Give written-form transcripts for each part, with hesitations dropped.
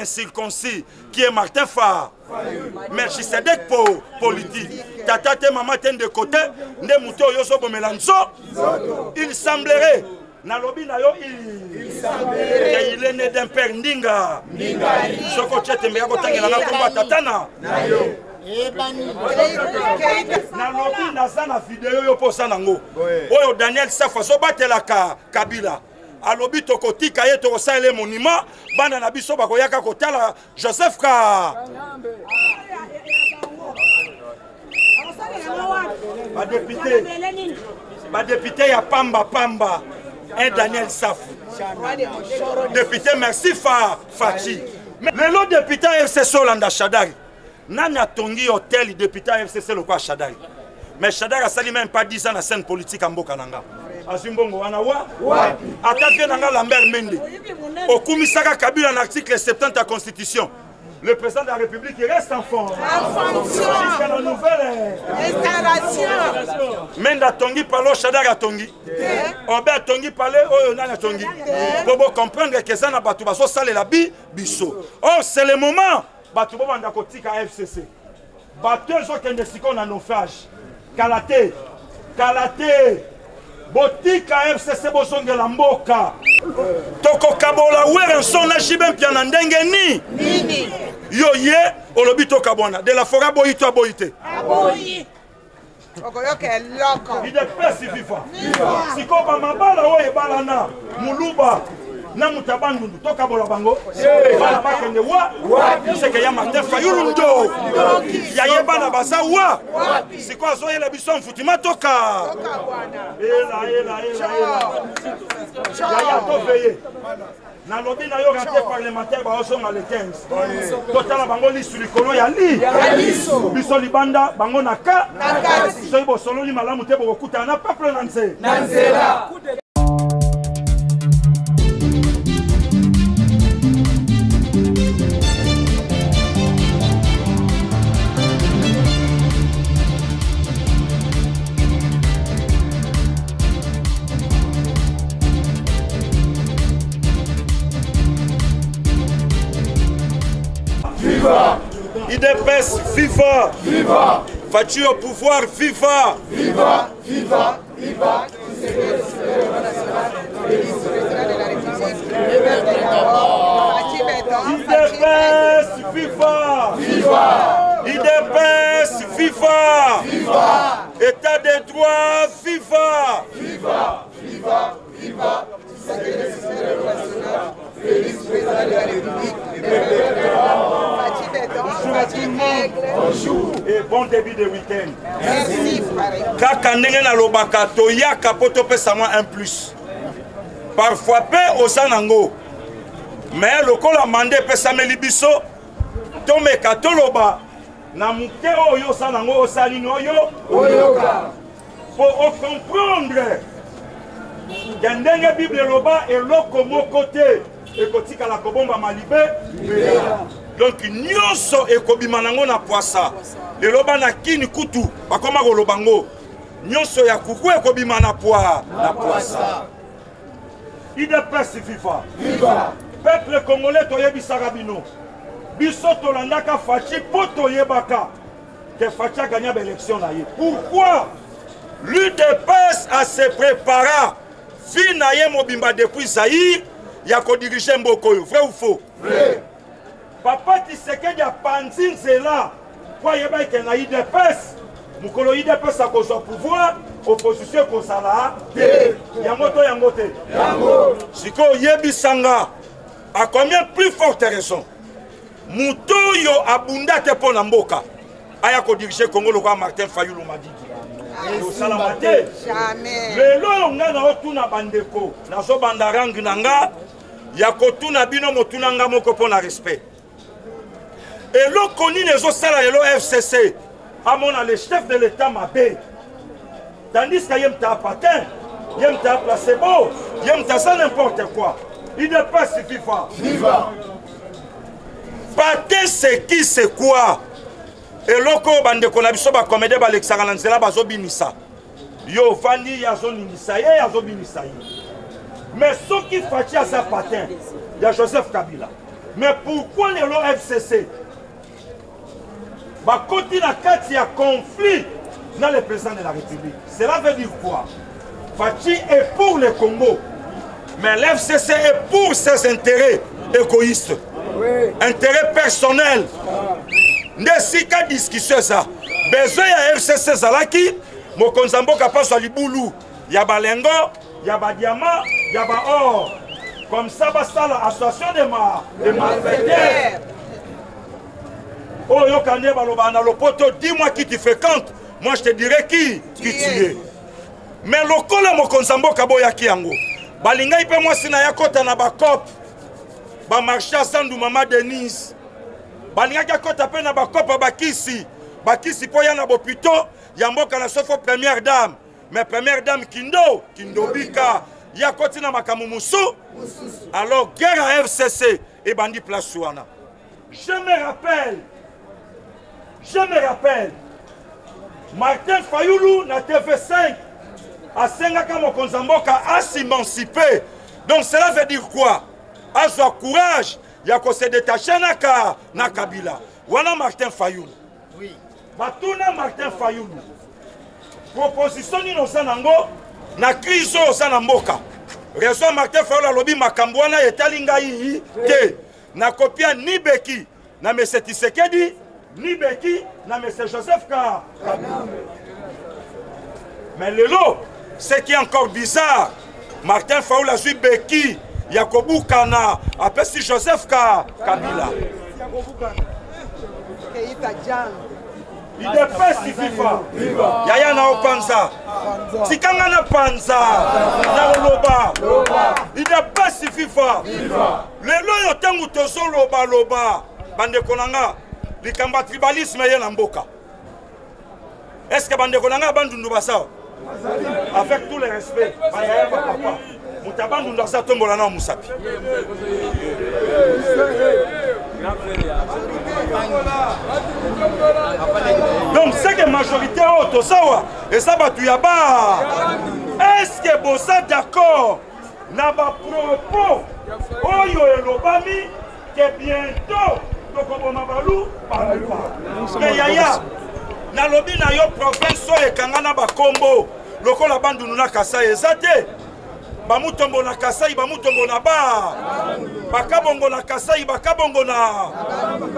incirconcis qui est Martin Fa Melchisedec po politique tata te mama te ndeko te nde moto oyo ozobomela nzo il semblerait nalobi na yo il est né d'un père ndinga soki otye tembe ya kotangela nga nkombo ya tata na nalobi naza na video yo mpo oza nango oyo daniel safu azobatelaka kabila alobi tokotika ye tokosalela ye monument bana na biso bakoyaka kotala joseph ka badepute badepute ya pamba pamba un daniel safu député merci fa faci lelo député ya fcc olanda shadari nani atongi hotel député ya fcc lokola shadari mais shadari asali même pas 10 ans na scène politique ya mboka na nga azwi mbongo wana wa ata vie na nga lambert mende okumisaka kabila na article 70 ya constitution le président de la République il reste en fond. En fonction. Jusqu'à la nouvelle installation. Mende atongi palo Shadari atongi. Obe atongi pale oyo nani atongi. Po bo comprendre que eza na bato bazosalela bi biso. Or c'est le moment bato bobanda kotika FCC. Bato ezokende sikoyo na naufrage. Kala te. Kala te. Botika FCC bozongela mboka. Tokokabola Werrason na JB Mpiana ndenge ni? Nini? Yo ye olobi tokabwana. De la forêt aboyi to aboyi te? Aboyi. Okoyoka eloko. Udps viva. Sikoyo bamabala oyo ebalana muluba na moto ya bandundu tokabola bango bana bakende wa seke ya martin fayulu ndo ya ye bana baza wa sikoyo azoyela biso mfutima toka ela ela ela ela yaya toveye nalobi na yo rate parlementaire baozonga le 15 totala bango lisu likolo ya li biso libanda bango na ka soki bosololi malamu te bokokutana na peuple na nzela. Viva! IDPS, viva! Viva! Fatshi au pouvoir, viva! Viva! Viva! Viva! IDPS, viva! Viva! IDPS, viva! Viva! État de droit, viva! Viva! Viva! Viva! Félix, président de la République. Bonjour à tout le monde. Bonjour. Et bon début de week-end. Merci. Kaka ndenge nalobaka toyaka mpo topesa mwa un plus. Parfois mpe oza nango. Mais lokola manda epesameli biso tomeka toloba na moke oyo oza nango osala nini oyo oyoka mpo ocomprendre ya ndenge bible eloba eloko moko te ekotikala kobombama libe donc nyonso ekobima nango na pwasa lelo bana kini kutu bakoma koloba ngo nyonso ya kuku ekobima na pwa na pwasa idps viva viva peuple congolais toyebisaka bino biso tolandaka faci mpo toyebaka que Fatshi a gagné l'élection na ye. Pourquoi l'UDPS a se prépara vie na ye mobimba depuis Zaïre ya ko diriger mboka oyo vrai ou faux? Vrai. Papa Tshisekedi apanzi nzela mpo ayebaki ke na UDPS mokolo UDPS akozwa pouvoir opposition ekozala te yango to yango te sikoyo yebisanga à combien plus forte raison moto oyo abunda te mpo na mboka aya kodirige congo lokola martin fayulu madidi ekosalama te lelo oyo ngai naotuna bandeko nazobanda range na nga ya kotuna bino motuna nga moko mpo na respect eloko nini ezosala lelo fcc amona le chef de l'état mabe tandis que ye moto apatin ye moto ya placebo ye moto aza n'importe quoi idps viva viva patin c'est qui c'est quoi eloko oyo bandeko na biso bacomédien balekisaka na nzela bazobinisa yo ovandi ye azoningisa ye azobinisa ye mais soki faci aza patin ya joseph kabila. Mais pourquoi lelo FCC bakoti na kati ya conflit na le président de la République? Cela veut dire quoi? Fatshi est pour le Congo, mais l'FCC est pour ses intérêts égoïstes, oui. Intérêts personnels. Nde sika discussion eza besoin ya FCC ezalaki mokonzi ya mboka mpaswa libulu ya balengo ya badiama ya baor, comme ça basala association de ma de malfaiteurs oyo yoka nde balobaka na lopoto, dis-moi qui tu fréquentes, moi je te dirai qui tu es. Mais lokola mokonzi ya mboka boyaki yango, balingai mpe mwasi na ye akɔta na bacope bamarché ya zandu, mama Denise, balingaki akɔta mpe na bakope ya bakisi bakisi mpo ya na bopito ya mboka na sofo première dame. Mais première dame kindo kindobika ye akɔti na makambo mosusu. Alors guerre ya FCC ebandi place wana. Je me rappelle Martin Fayulu na TV5 asengaka mokonzi ya mboka as'émancipe. Donc cela veut dire quoi? Azwa courage ya kose détacher na Kabila. Wana Martin Fayulu. Oui. Batuna Martin Fayulu: proposition nini oza nango na crise oyo oza na mboka? Raison, Martin Fayulu alobi: makambo wana etali ngai te, nakopia ni beki na mese Tisekedi, ni beki na mese Joseph Kabila. Mais lelo, ce qui est encore bizarre, Martin Fayulu azwi beki ya kobukana, apesi Joseph Kabila. UDPS viva! Yaya na opanza, tikanga na panza na koloba. UDPS viva! Lelo oyo, ntango tozolobaloba, bandeko na nga, likambo ya tribalisme ye na mboka, est ce que bandeko na nga Bandundu basawa? Avec tout le respect, bayaya, bapapa, moto ya Bandundu aza tombola na mosapi. Donc c'est que majorité oyo tozawa eza bato ya ba. Est ce que boza d'accord na bapropos oyo elobami ke bientôt tokoboma balu baluba? Me yaya, nalobi na yo, province oyo ekanga na bakombo lokola Bandundu na Kasai eza te. Bamutombo na Kasai, bamutombo na ba bakabongo na Kasai, bakabongo na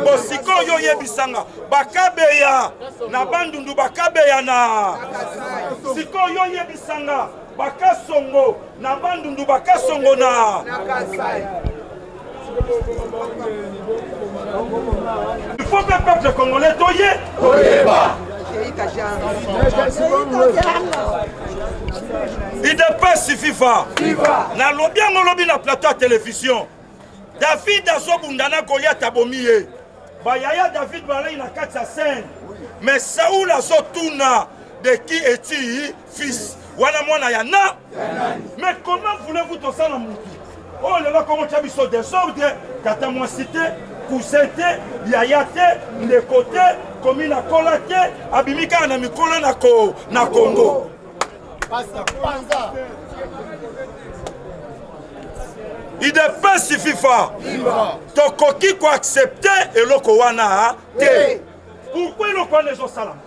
bosikoyo, oyebisanga bakabeya na Bandundu, bakabeya na sikoyo, oyebisanga bakasongo na Bandundu, bakasongo na. Il faut que peuple congolais toye toyeba. UDPS viva! Nalobi yango lobi na plateau ya télévision. David azobunda na Goliath, abomi ye. Bayaya David balai na kati ya scène, mais Saul azotuna: de qui es-tu fils? Wana mwana ya na. Mais comment voulez-vous tosala mutu oyo lelo akomotya biso désordre? Tata mwasi te, cousin te, yaya te, ndeko te, komi na kola te, abimi kaka na mikolo na, ko, na Congo. UDPS viva! Tokoki koaccepte eloko wana te. Pourquoi eloko wana ezosalama?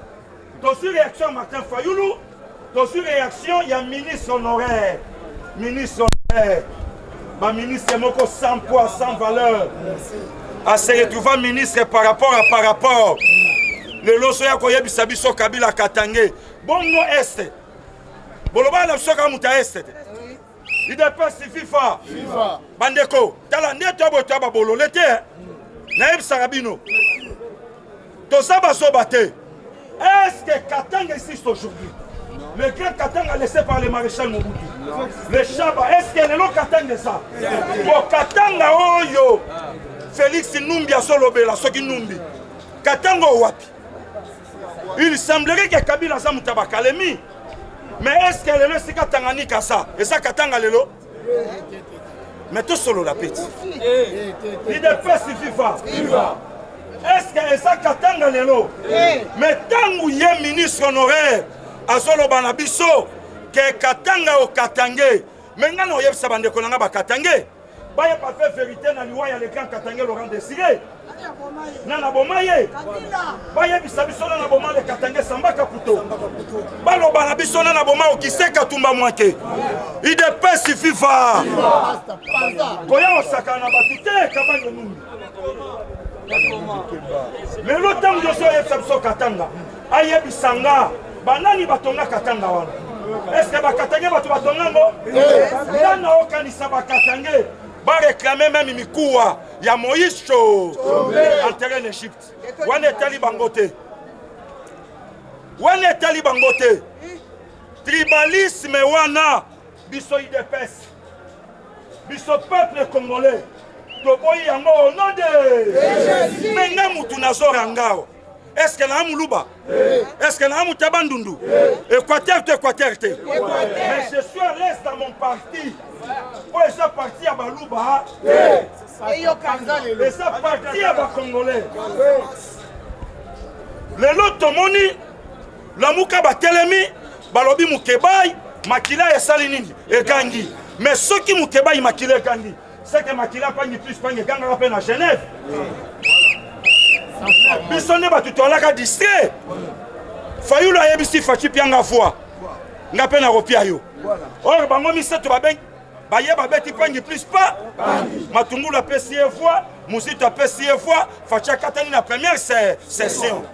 Tozwi réaction ya Martin Fayulu, tozwi réaction ya ministre honoraire, ministre honoraire, baministre moko sans poids, sans valeur, ase retrouva ministre par rapport à par rapport. Lelo so ya koyebisa biso Kabila katange bongo este, bolobaka na biso kaka moto ya este te. UDPS viva! Bandeko, tala nde toya boye, toya babolole te. Nayebisaka bino, toza bazoba te. Est-ce que Katanga existe aujourd'hui? Le grand Katanga laissé par le maréchal Mobutu, le Shaba, est-ce que lelo Katanga eza bo? Katanga oyo Félix Numbi azolobela, soki Numbi, Katanga oyo wapi? Il semblerait que Kabila aza moto ya bakalemi, mais est ce que lelo esika Tanganyika sa eza Katanga lelo? Mais tosolola peti. UDPS viva! Est ce que eza Katanga lelo? Mais ntango ye ministre honoraire azoloba na biso ke Katanga okatange, me ngai na oyebisa bandeko na ngai bakatange. Bayeba mpe verité na liwa ya le grand Katangais Laurent Désiré. Nana boma ye. Bayebisa biso nana boma le Katangais Samba Kaputo. Baloba na biso nana boma Okise Katumba Mwake. UDPS viva. Koya osaka na bato te Kabange Numbi. Lelo ntango nyonso oyebisa biso Katanga, ayebisa nga banani batonga Katanga wana. Est-ce que bakatange bato batonga ngo? Nana okanisa bakatange bareklame meme mikuwa ya Moïse enterré en Égypte. Wana etali bango te. Wana etali bango te. Tribalisme wana biso UDPS, biso peuple congolais toboyi yango au nom de me nga mutu nazora ngao. Est-ce que na muluba? Est-ce que na mutaba ndundu? Équateur te, Équateur te. Mais je suis à l'aise dans mon parti. Po eza parti ya baluba. Eza parti ya ba congolais. Lelo tomoni lamuka batelemi balobi Mukebayi makila esali nini egangi. Mais soki Mukebayi makila egangi, c'est que makila pangi plus pangi egangaka mpe na Genève. Biso nde bato toalaka distrait. Fayulu ayebisi Fatshi pianga voix, nga mpe nakopia yo. Or bango misato babengi baye babeti pangi plus pa Matungulu apesi ye voix, Muzito apesi ye voix, Fatshi akatani na première session.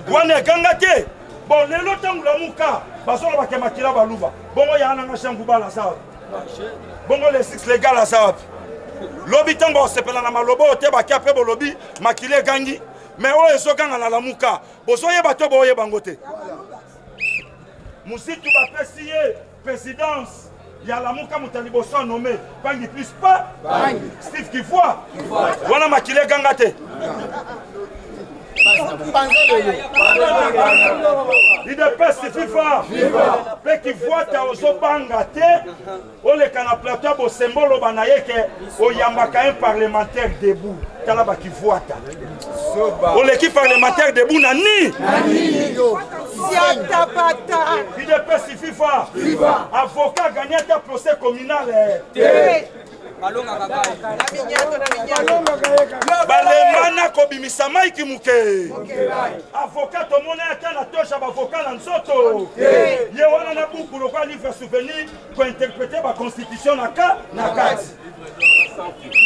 Wana eganga te. Bon lelo ntango lamuka bazolobaka makila baluba, bongo ya nanga Jean Goubal aza wapi? Bongo le six légal aza wapi? Lobi ntango osepela na maloba oyo te bakia mpe bolobi makila egangi, mais oyo ezoganga na lamuka bozoyeba to boyeba yango te. Muzitu bapesi ye présidence ya lamuka, moto ya liboso anome pangi plus pa Steve Kivwa, wana makila eganga te. UDPS viva mpe Kivwata ozobanga te oleka na plateau ya bosembo oloba na ye ke oyambaka un parlementaire debout. Tala bakivwata oleki parlementaire debout na ni UDPS viva. Avocat gagné ata procès communal balemana kobimisa Mike Muke. Avocat tomoni ata na tosha bavocat na nzoto ye wana na buku lokola livre souvenir kointerprete baconstitution na ka na kati.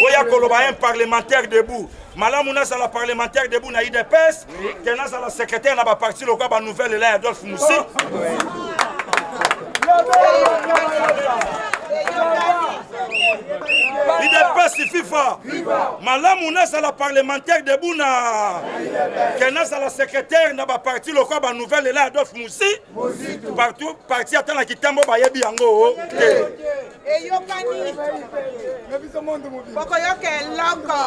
Oya koloba un parlementaire debout, malamu nazala parlementaire debout na UDPS ke nazala secrétaire na baparti lokola banouvelle ela ya Adolphe Musi. UDPS FIFA. Malamu nazala parlementaire debout na ke nazala secrétaire na baparti lokola banouvelle ela ya Adolphe Musi. Partout parti ata na kitambo bayebi yango te. Eyokani. Bokoyoka eloko.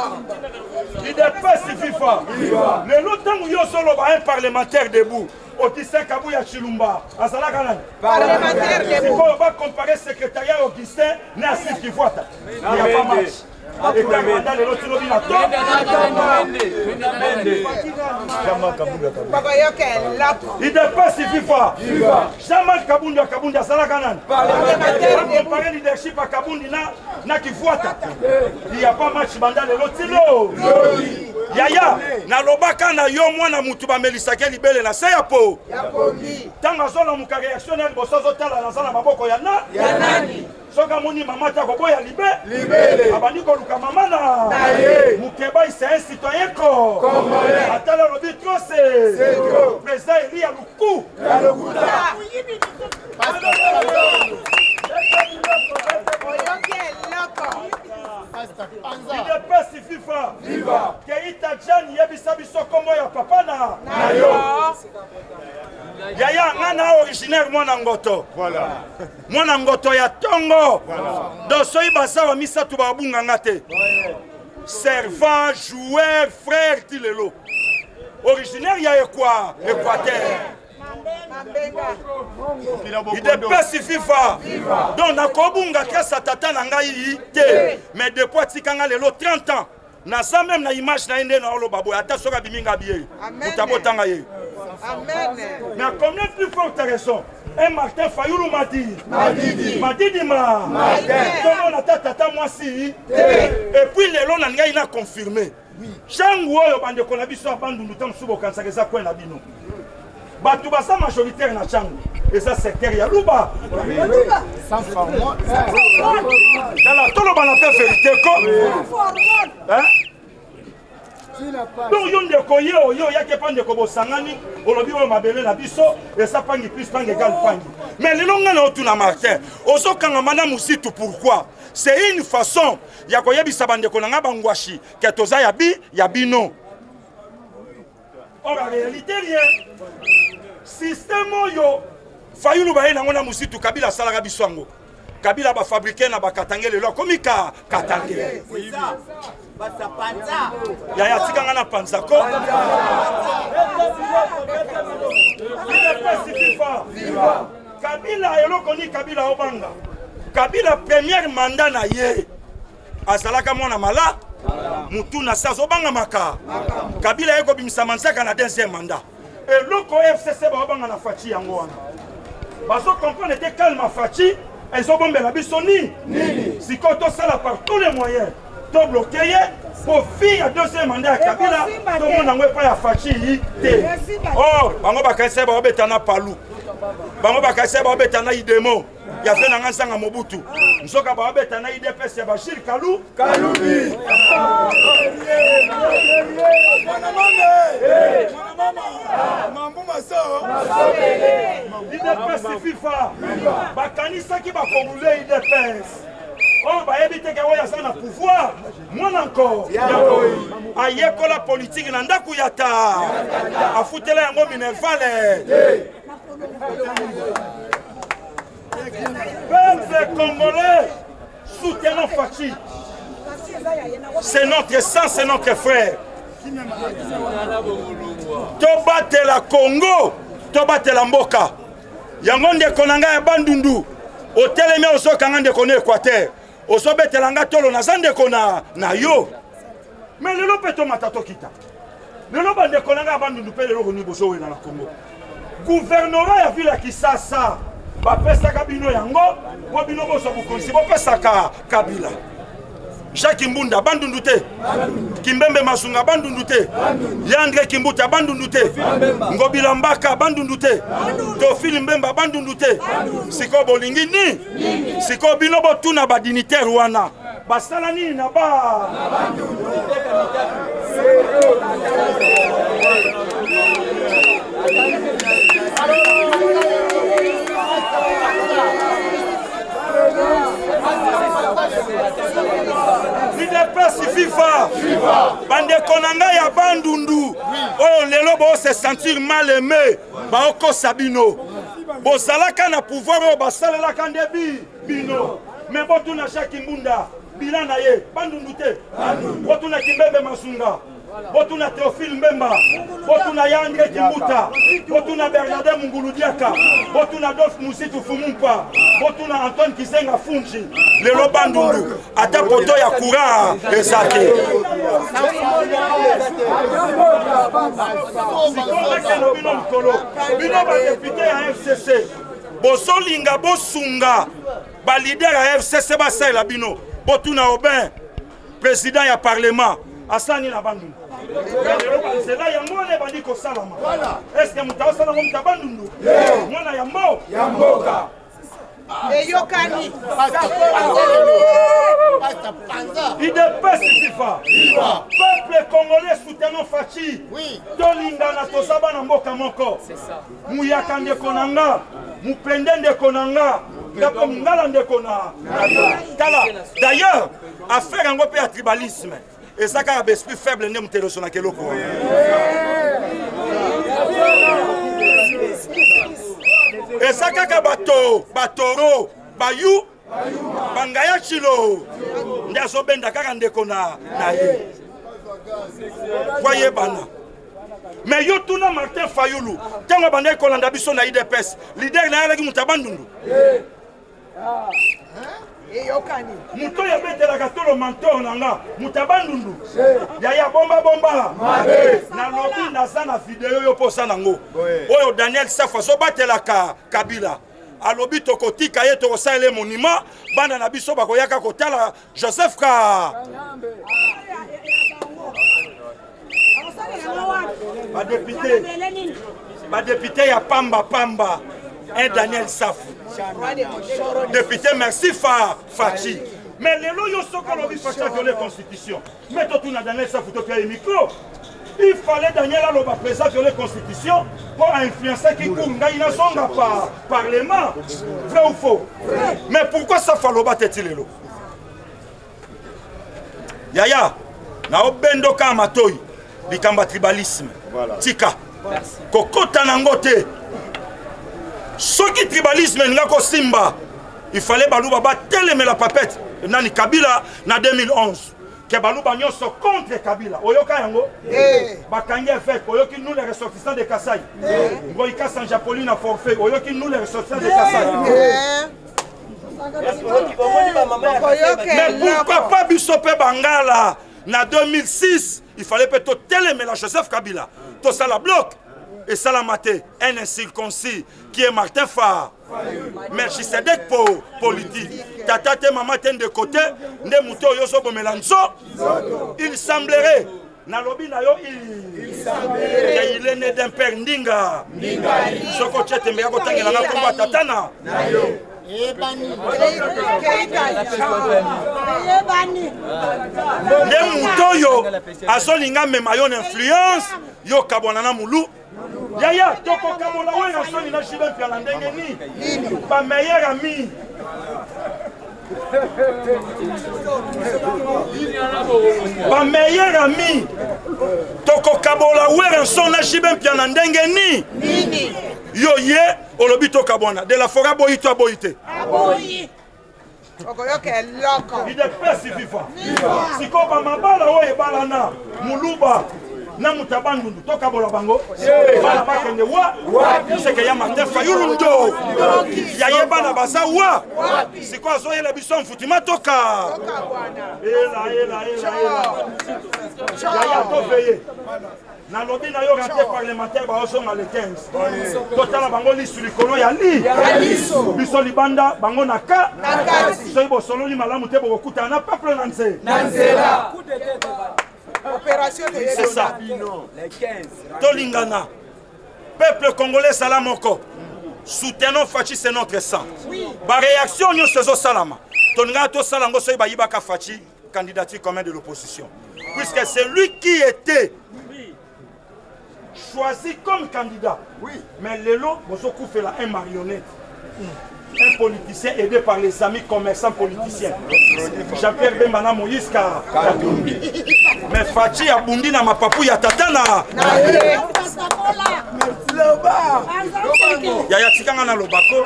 UDPS FIFA. Lelo ntango yo ozoloba un parlementaire debout, Augustin Kabuya Chilumba azalaka nani? Parlementaire debout. Sikoyo bacompare secrétariat Augustin na Steve Kivwata, il y a pas match. Ekamanda lelo tilobi na to. Bokoyoka eloko. UDPS FIFA. Jean-Marc Kabund Kabund azalaka nani? Bacompare leadership ya Kabundi na Kivwata, il y a pas match banda lelo tilo. Yaya nalobaka na yo mwana mutu bamelisaki libele na se ya po ntango azolamuka réaction na liboso azotala naza na maboko ya na soki amoni mama te akoboya libe abandi koluka mama na Mukebayi. C'est un citoyen congolais. Atala alobi trop c'est trop. Président Eli ya luku. Oyoki eloko. UDPS FIFA. Keita Jan yebisa biso kombo ya papa na yo. Yaya nga na originaire mwana ngoto. Mwana ngoto ya tongo. Donc soki bazawa misato babunga nga te. Servant, joueur, frère ti lelo. Originaire ya Équateur. UDPS FIFA. Donc nakobunga kesa tata na ngai te. Mais depuis atikanga lelo 30 ans. Naza même na image na ye nde na oloba boye ata soki abimi nga biye. Amen. Moto abotanga ye. Amen. Mais à combien plus forte raison un Martin Fayulu m'a dit Madidi. Madidi ma Martin. Tomona ata tata mwasi et puis lelo na ngai na confirmer ntango oyo bandeko na biso ya Bandundu ntango mosusu bokanisaka eza kwe na bino bato baza majoritaire na ntango eza secteur ya luba. Tala, toloba na mpe vérité ko. Hein? Donc yo ndeko, ye oyo oyaki epa ndeko, bosangani, olobi oyo mabele na biso eza pangi plus pangi égal pangi. Mais lelo ngai na otuna, Martin, ozokangama na Mositu pourquoi? C'est une façon ya koyebisa bandeko na ngai bangwashi ke toza ya bi ya bino. Or en réalité rien. Système oyo Fayulu baye nango na Mositu, Kabila asalaka biso yango. Kabila bafabrike na bakatange, lelo akomi ka katange. Yaya, tikanga na panza ko. UDPS viva! Kabila, eloko nini Kabila obanga? Kabila, première mandat na ye, azalaka mwana mala mutu na se, azobangamaka. Kabila ye kobimisa manzaka na deuxième mandat. Eloko FCC baobanga na Fatshi, yango wana bazocomprendre te. Calme, Fatshi ezobombela biso nini? Sikoyo tosala par tous les moyens tobloquer ye po fi ya deuxième mandat ya Kabila tomona yango epai ya Fatshi te. Or bango bakanisa baobeta na Palu, bango bakanisa baobeta na Idemo ya fe na nga Nzanga Mobutu, nzoka baobeta na UDPS ya Bashir Kalu Kalubi. Mwana mame. Mwana mama. Mambu maso. UDPS viva! Bakanisaki bakorouler UDPS oyo, bayebi teke oyo aza na pouvoir mwana nko ayekola politike na ndako ya ta, afutela yango minerval. Peuple congolais, soutenons Fatshi, c'est notre sang, c'est notre frère. Tobatela Congo, tobatela mboka yango. Ndeko na ngai ya Bandundu, otelemi, ozokanga ndeko na Équateur, ozobetela nga tolo, naza ndeko na yo. Mais lelo mpe tomata tokita. Lelo bandeko na ngai ya Bandundu, mpe lelo koni bozowela na Congo, gouvernorat ya ville ya Kisasa bapesaka bino yango mpo bino bozwa bokonzi, bopesaka Kabila. Jacques Mbunda, Bandundu te? Kimbembe Masunga, Bandundu te? Yandre Kimbuta, Bandundu te? Ngobila Mbaka, Bandundu te? Tofili Mbemba, Bandundu te? Sikoyo bolingi ni sikoyo bino botuna badignitaire wana basala nini na ba UDPS viva! Bandeko na ngai ya Bandundu oyo lelo bose sentir mal aimé, baokosa bino. Bozalaka na pouvoir oyo basalelaka nde bi bino. Mais botuna Jacques Mbunda, bilan na ye, Bandundu te? Botuna Kimbembe Masunga, botuna Théophile Mbemba, botuna ya André Kimbuta, botuna Bernardin Mungulu Diaka, botuna Adolphe Musitu Fumumpa, botuna Antoine Kizenga Funji. Lelo Bandundu ata poto ya courant eza te. Sikoyo nakende bino likolo. Bino badéputé ya FCC, bozolinga bosunga baleader ya FCC basalela bino. Botuna Aubin, président ya parlement, asani na Bandundu. Lelo banzela yango wana ebandi kosalama. Est-ce moto aosalango moto ya Bandundu, mwana ya mbo Ya mboka. Eyokani. Pasta Panza. UDPS viva! Viva! Peuple congolais, soutenons Fatshi. Oui. Tolingana, toza bana mboka moko. Muyaka ndeko na nga, mupende ndeko na nga, nga mpe mongala ndeko na nga. Tala, d'ailleurs affaire yango mpe ya tribalisme eza kaka baesprit faible nde moto elosonaka eloko wana. Eza kaka bato batoro bayu bangaya chilo nde azobenda kaka ndeko na ye po ayebana. Mais yo tuna Martin Fayulu, ntango abandaki kolanda biso na UDPS, leader na ye alaki moto ya Bandundu. Eyokani. Moto oyo abetelaka tolo mentor na nga moto ya Bandundu yaya bomba bomba nalobi naza na video yo mpo oza nango oyo Daniel Safu azobatelaka Kabila alobi tokotika ye tokosalela ye monument bana na biso bakoyaka kotala Joseph ka badepute badepute ya pamba pamba un Daniel Safu député merci fa Fachi mais lelo yo soki olobi Fachi a violé constitution mais totuna Daniel Safu topia ye micro il fallait Daniel aloba président violé constitution mpo ainfluencaki cour ngai nazonga pa parlement. Vrai ou faux? Mais pourquoi Safu aloba te ti lelo? Yaya naobendoka matoi likambo ya tribalisme tika kokota nango te. Soki tribalisme elinga kosimba, il fallait baluba batelemela papete nani Kabila na 2011 ke baluba nyonso contre Kabila. Oyoka yango bakangi évêque, oyoki nous les ressortissants de Kasai, Ngoyi Kasanja Pauline na forfait, oyoki nous les ressortissants de Kasai. Mais pourquoi pas biso mpe bangala na 2006 il fallait mpe totelemela Joseph Kabila, tosala bloc esalama te. Un incirconcis qui est Martin Far Melchisedek po politique tata te mama te ndeko te nde moto oyo ozobomela nzo. Il semblerait nalobi na yo il est né d'un père ndinga. Soki otie tembe ya kotangela nga kombo ya tata na nde moto oyo azolinga mema yo na influence yo kabwana na mulu yaya tokokabola oyo nasoni na jibe mpia na ndenge nini bameilleur ami bameilleur ami tokokabola Werrason na jibe mpia na ndenge nini yo ye olobi tokabwana de la forêt aboyi to aboyi te. Okoyoka eloko. Udps viva. Sikoyo bamabala oyo ebalana muluba na moto ya Bandundu tokabola bango bana bakende wa seke ya Martin Fayulu ndo ya ye bana baza wa sikoyo azoyela biso mfutima toka ela ela ela ela yaya toveye nalobi na yo rentrée parlementaire baozonga le 15 totala bango lisu likolo ya li biso libanda bango na ka soki bosololi malamu te bokokutana na peuple na nzela. C'est ça, tolingana peuple congolais sala moko, soutenons Fatshi, c'est notre sang. Baréaction nyonso ezosalama tolingana tosala yango soki bayibaka Fatshi candidature commun de l'opposition, puisque c'est lui qui était choisi comme candidat. Mais lelo bozokufela un marionnette, un politicien aidé par les amis commerçants politiciens Jean-Pierre Bemba na Moïse Katumbi. Mais Fatshi abundi na mapapu ya tata na yaya tikanga na lobako.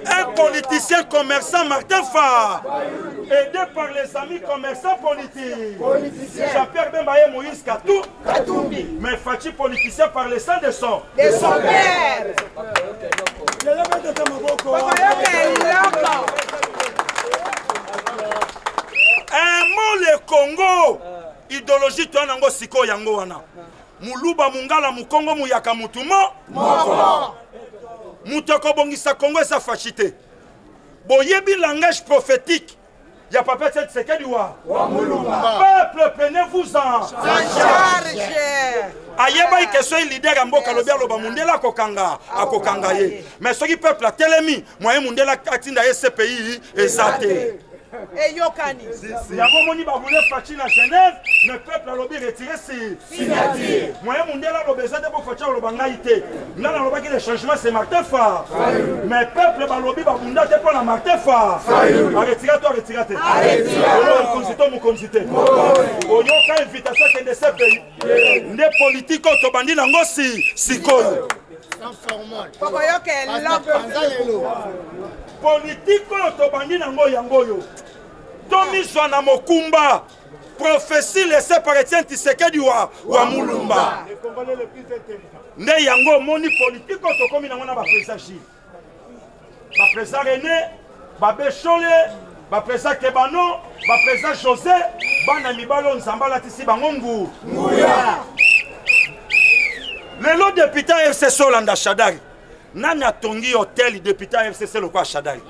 Un politicien commerçant Martin Fa aidé par les amis commerçants politiques Jean-Pierre Bemba et Moïse Katumbi. Mais Fatshi politicien par le sang de son père. Okoyoka eloko. Un mot, le Congo idéologie toya nango sikoyo yango wana muluba mungala mukongo muyaka mutu mo moko. Moto akobongisa Congo eza Fatshi te. Boyebi langage prophétique ya papa Etienne Tshisekedi wa peuple, prenez-vous en charge. Ayebaki ke soki leader ya mboka alobi aloba mundele akokanga akokanga ye, mais soki peuple atelemi moyen mundele atinda ye CPI eza te. Eyokani. Yango omoni babule Fatshi na Genève, mais peuple alobi retire si signature. Moyen mundele aloba eza te po Fatshi aloba ngai te nga nalobaki le changement c'est Martin Fa, mais peuple balobi babunda te mpo na Martin Fa aretira to aretira te oyo mokonzi to mokonzi te. Oyoka invitation akende CPI nde politike oyo tobandi nango si sikoyo. Okoyoka eloko. Politike oyo tobandi nango yango oyo tomizwa na mokumba prophétie laissée par Etienne Tshisekedi wa Mulumba nde yango omoni politike oyo tokomi nango na baprésident Gilles. Baprésident René, babeshole, baprésident Kebano, baprésident José, bana mibali oyo Nzambe alatisi bango ngu nguya. Lelo député ya FCC olanda Shadary, nani atongi hotel député ya FCC lokola Shadary?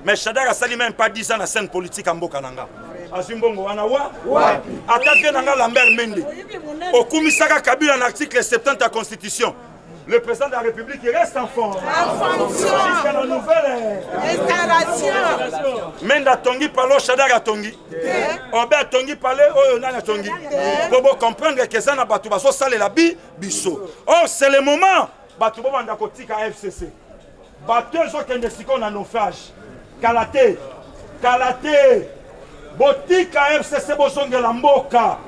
Mais Shadary asali même pas 10 ans na scène politique ya mboka na nga, azwi mbongo wana wa ata vie na nga. Lambert Mende, okumisaka Kabila na article 70 ya constitution. Le président de la République, il reste en fonction. En fonction. Jusqu'à la nouvelle installation. Mende atongi palo, Shadary atongi. Obe atongi pale oyo nani atongi. Po bo comprendre que eza na bato bazosalela bi biso. Or c'est le moment bato bobanda kotika FCC. Bato ezokende sikoyo na naufrage. Kala te. Kala te. Botika FCC, bozongela mboka.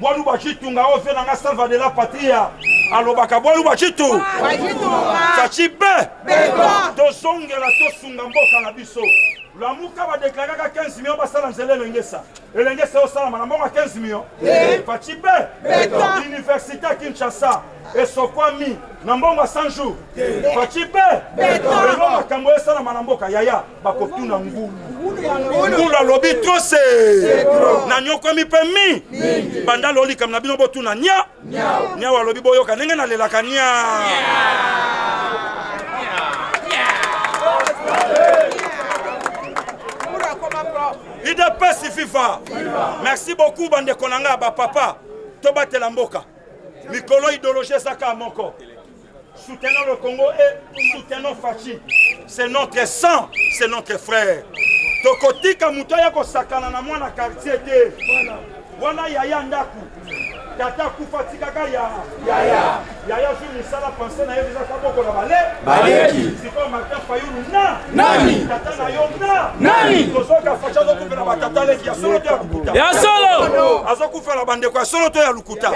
Bwalu bajitunga oyo vie nanga Salva de la Patria alobaka, bwalu bajitu Fatshi be, tozongela, tosunga mboka na biso. Lamuka badeklaraka 15 million, basala nzela Elengesa. Elengesa osalama na mbongo ya 15 million? Fatshi be. Université ya Kinshasa esokwami na mbongo ya 100 jours? Fatshi be. Lelo makambo esalama na mboka, yaya, bakotuna ngulu. Ngulu alobi trop se nanyokwami mpe mi banda lelo likambo na bino botuna nya nyawo. Alobi boyoka ndenge nalelaka nya. UDPS viva! Merci beaucoup bandeko na ngai, bapapa, tobatela mboka. Mikolo idéologie ezaka moko: soutenons le Congo et soutenons Fatshi. C'est notre sang, c'est notre frère. Tokotika moto aya kosakana na mwana quartier te. Wana yaya ndako, tata akufa, tikaka ya yaya. Yaya zwi mosala, pense na ye ezaka bokola bale baleki. Sikoyo Martin Fayulu na nani? Tata na yo na nani? Tozoka Fatshi azokufela batata leki ya solo to ya lokuta? Ya solo. Azokufela bandeko ya solo to ya lokuta?